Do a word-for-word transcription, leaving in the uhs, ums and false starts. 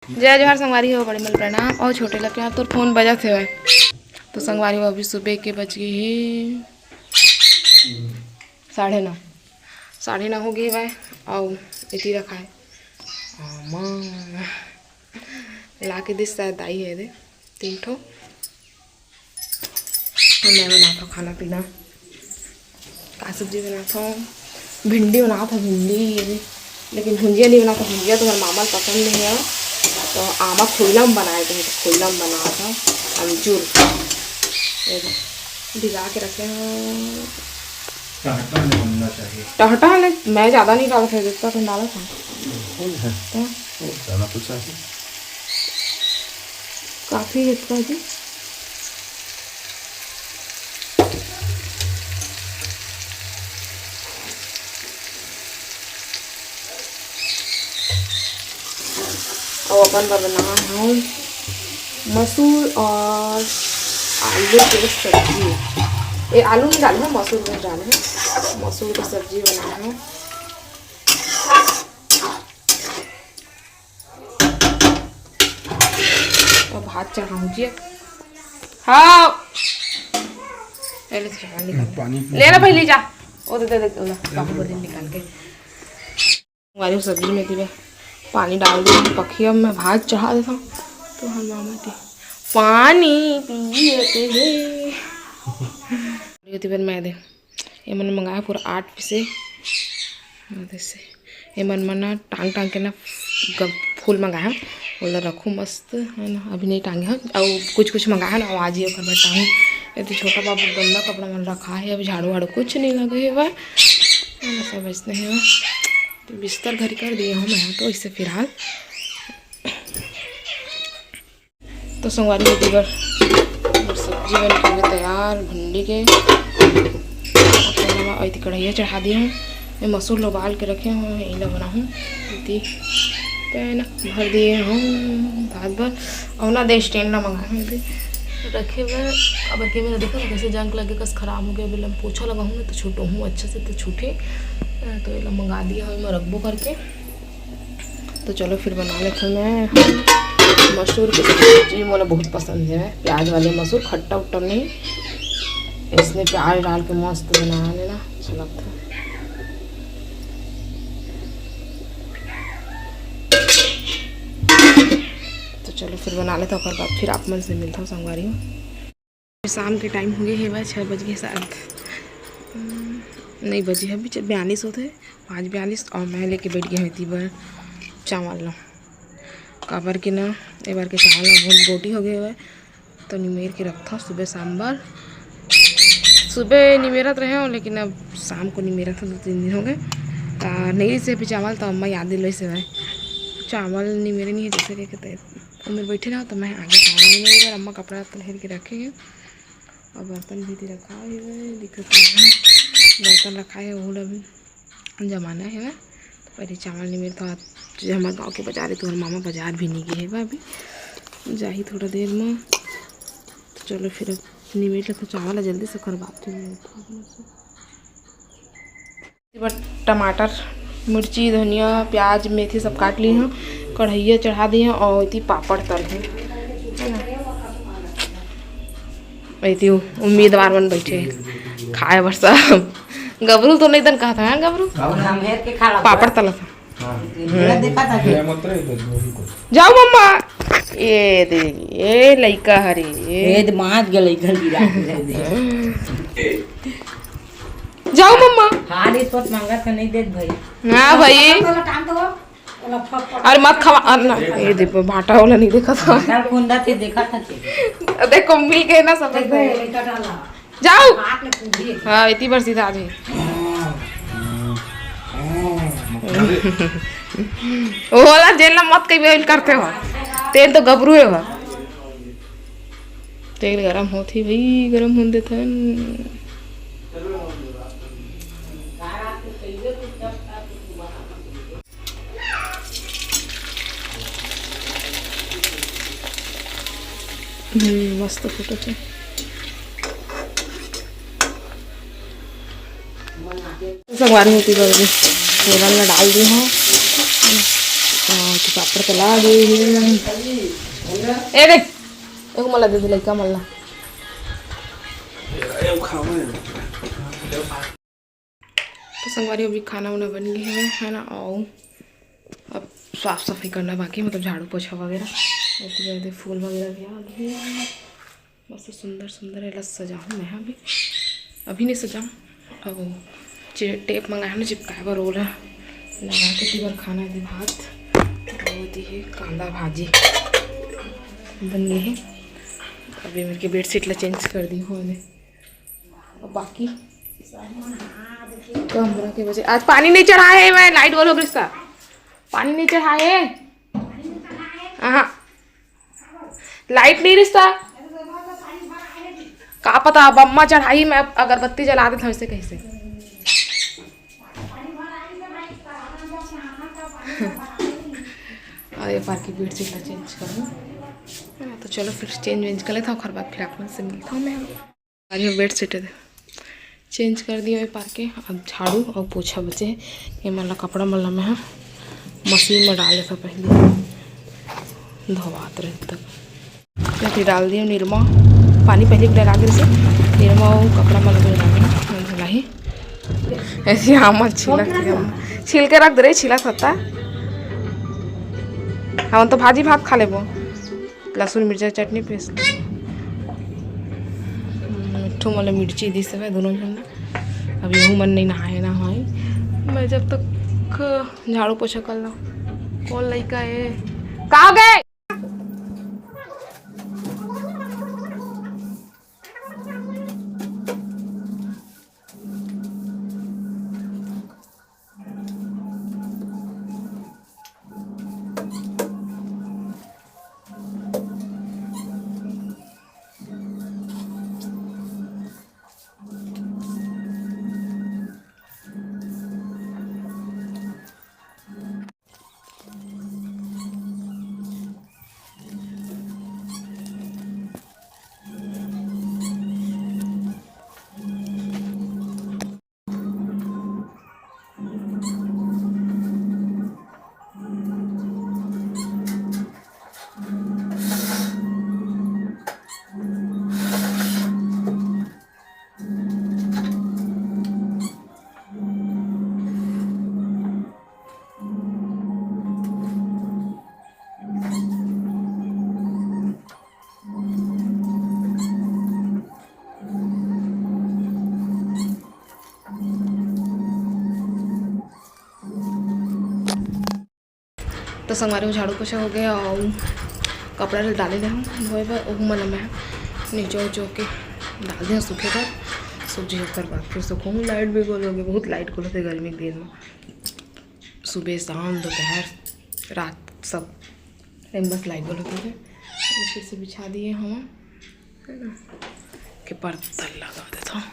जय जोहार संगवारी हो, बड़े मन प्रणाम। और छोटे ला प्यार, तोर फोन बजत हेवय। तो संगवारी हो, अभी सुबह के बज गए हे साढ़े नौ, साढ़े नौ हो गए हेवय। और इति रखा है आमा ला के दिस, शायद आई है दे तीन ठो। और मैं बनाता हूँ खाना पीना। का सब्जी बनाता हूँ? भिंडी बनाता हूँ, भिंडी, लेकिन भुंजिया नहीं बनाता। भुंजिया तो हमारे मामा ला पसंद नहीं है। तो आमा खुल्ला में बनाए थे, तो खुल्ला में बनाता हूँ अमचूर। ये भिगा के रखे हैं। टहटा में बनना चाहिए। टहटा ने मैं ज़्यादा नहीं डालत है, जितना तुम डालत है। फूल है। तो? फूल डालना तो चाहिए। काफ़ी है इतना जी। और अपन बर बना हूँ मसूर और आलू के सब्जी। ये आलू नहीं डाले हैं, मसूर बस डाले हैं। मसूर की सब्जी बना हूँ। और भात चढ़ाऊँ जी। हाँ, पहले से चावल निकाल ले। पानी पी ले ना भाई, ले जा। ओ दे, दे, दे, दे, बाबू बोले निकाल के। वाली सब्जी में दिवे पानी डाल दी, पखिया में भात चढ़ा देता हूँ। तो हम मामा दी पानी पिए के हे। ये दिवे मैं दे, ये मैंने मंगाया पूरा आठ पीसे। और जैसे ये मन मन ना टांग टांग के ना गम-, फूल मंगाया है, ओला रखूँ मस्त, है ना। अभी नहीं टांगे हैं, और कुछ कुछ मंगाया है ना, वो आज ही ओकर बर टांगू। ये तो छोटा बाबू गंदा कपड़ा मन रखा है, अभी झाड़ू वाड़ू कुछ नहीं लगे है बा, है ना, सब ऐसने है बा। तो बिस्तर घर कर दिए हूँ मैं तो इसे फिलहाल। तो संगवारी हो, दीबर सब्जी बन के तैयार, भिंडी के। अब तो मैं अइती कढ़ैया चढ़ा दी हूँ। मैं मसूर ला उबाल के रखे हूँ, इला बनाहूँ। इति पैन भर दिए हूँ भात बर। और ना दे स्टैंड ना मंगाए हूँ इति रखे बर। अब के मेरा देखा ना कैसे जंग लगे, कस खराब हो गया। अभी ला पोछा लगाहूँ ना तो छूटो हूँ अच्छे से, तो छूटे। तो इला मंगा दिया हूँ मैं रखबो करके। तो चलो फिर बना लेते हैं मैं मसूर की सब्जी। मोला बहुत पसंद है प्याज वाले मसूर, खट्टा उट्टा नहीं, इसमें प्याज डाल के मस्त बना लेना, अच्छा लगता है। तो चलो फिर बना लेते हैं, ओकर बाद फिर आप मन से मिलता हूँ संगवारी हो। शाम के टाइम हो गए हे बा, छः बज गए शायद। हम्म, नहीं बजे हे, अभी च-, बयालीस होते हैं, पाँच बयालीस। और मैं लेके बैठ गया हूँ इति बर चावल ला, काबर के ना, ए बार के चावल ला बहुत गोटी हो गए हे बा, तो निमेर के रखता हूँ सुबह सांबर। सुबह निमेरत रहे हो, लेकिन अब शाम को निमेरत हो, दो तीन दिन हो गए। तो नहीं से भी चावल तो अम्मा याद दिलो से भाई, चावल निमेरे नहीं है जैसे के कहते। ओमेर बैठे रहो तो मैं आगे चावल निमेरे बर अम्मा कपड़ा तो हेर के रखे हैं। और बर्तन भी इति रखा हुआ है, दिखत नहीं है। बर्तन रखा है, वो अभी जमाना है ना। तो पहले चावल निमेर तो आज हमारे गाँव के बाजार है, तो हमारे मामा बाजार भी नहीं गए है बा अभी, जाही थोड़ा देर में। तो चलो फिर अब निमेर लेते चावल ला जल्दी से, ओकर बाद फिर मिलते हैं। टमाटर, मिर्ची, धनिया, प्याज, मेथी सब काट ली हूँ, कढ़ैया चढ़ा दी हूँ और इति पापड़ तल हूँ, है ना। इति उम्मीदवार मन बैठे हैं खाए बर सब। गबरू तो नहीं दन कहा था, हाँ गबरू? हम हेर के खा ला। पापड़ तला था। हाँ। मेरा देखा था कि ये मत रहे, इधर वही को। जाओ मम्मा। ये दे, ये लइका हरे। ये ये माज गलई घर गिरा के दे। जाओ मम्मा। हाँ, रिश्वत मांगा था, नहीं देत भाई। ना भाई। चलो, काम तो हो। चलो, फट, फट। अरे मत खवा, अरे ना, ये देखो, भाटा वाला नहीं देखा था। भाटा कुंदा थे, देखा था थे। देखो, मिल गए ना सब। देखो, ये लड़का डाला। जाओ। बात में कूदिए। हाँ, इतनी बार सीधा आ जाए। वो वाला जेल ना मत कहीं बेल करते हो। तेल तो गबरू है वह। तेल गरम होत ही भाई, गरम होन देथन। हम्म, मस्त फोटो है। संगवारी होती बल्कि तेलन में डाल दी हूँ। और पापड़ तो ला गे हे। ए देख, एगो मला दे दे, लइका मला। तो संगवारी, अभी खाना वाना बन गे हवय, है ना? अउ अब साफ सफाई करना बाकी, मतलब झाड़ू पोछा वगैरह। एती एती फूल वगैरह भी आ गे हे। मस्त सुंदर सुंदर एला सजाहूँ मैं अभी, अभी नहीं सजाऊँ। अउ जे टेप मंगाए हन ना चिपकाए बर, ओला लगा के एती बर खाना दे भात, अउ एती हे कांदा भाजी बन गे हे। अभी मेरे के बेडशीट ला चेंज कर दी हूँ। अउ बाकी कमरा के वजह आज पानी नहीं चढ़ाए हे, मैं लाइट गोल हो गई रिस्ता, पानी नहीं चढ़ाए हे। हाँ, लाइट नहीं रिस्ता, का पता अब अम्मा चढ़ाई, मैं अगरबत्ती जला देता हूँ इसे कैसे। अउ ये पार के बेडशीट ला चेंज करूँ, है ना? तो चलो फिर चेंज वेंज कर लेता हूँ, ओकर बाद फिर आप मन से मिलता हूँ मैं। अरे बेडशीट हे, चेंज कर दिया ये पार के। अब झाड़ू अउ पोछा बचे हे, ये मन ला कपड़ा मन ला मैं ह मशीन में डाल देता पहले, धोवात रहे तब। मैं फिर डाल दिया निरमा, पानी पहले भी डरा दे से, निरमा अउ कपड़ा मन ला डाल देना, धुलाई। ऐसे आम छिलक दिया, छिल के रख दे रही, छिला सत्ता। हम तो भाजी भात खा लेबो। लहसुन मिर्चा चटनी पेस्ट। मिट्ठू मोला मिर्ची दिस हवय दोनों झन ला। अब यहू मन नहीं नहाए ना होई। मैं जब तक झाड़ू पोछा कर ला। कौन लइका ए? का हो गए? तो संगवारी हो, झाड़ू पोछा हो गया अउ कपड़ा ल डाले दे हूँ धोए बर, ओहू मन ल मैं निचो उचो के डाल दे हूँ सूखे बर। सूख जाही ओकर बाद फिर सुखाहूँ। लाइट भी गोल हो गया, बहुत लाइट गोल होथे गर्मी के दिन में, सुबह शाम दोपहर रात सब टाइम बस लाइट गोल होथे। फिर से बिछा दिए हूँ, है ना, के पर्दा लगा देता हूँ।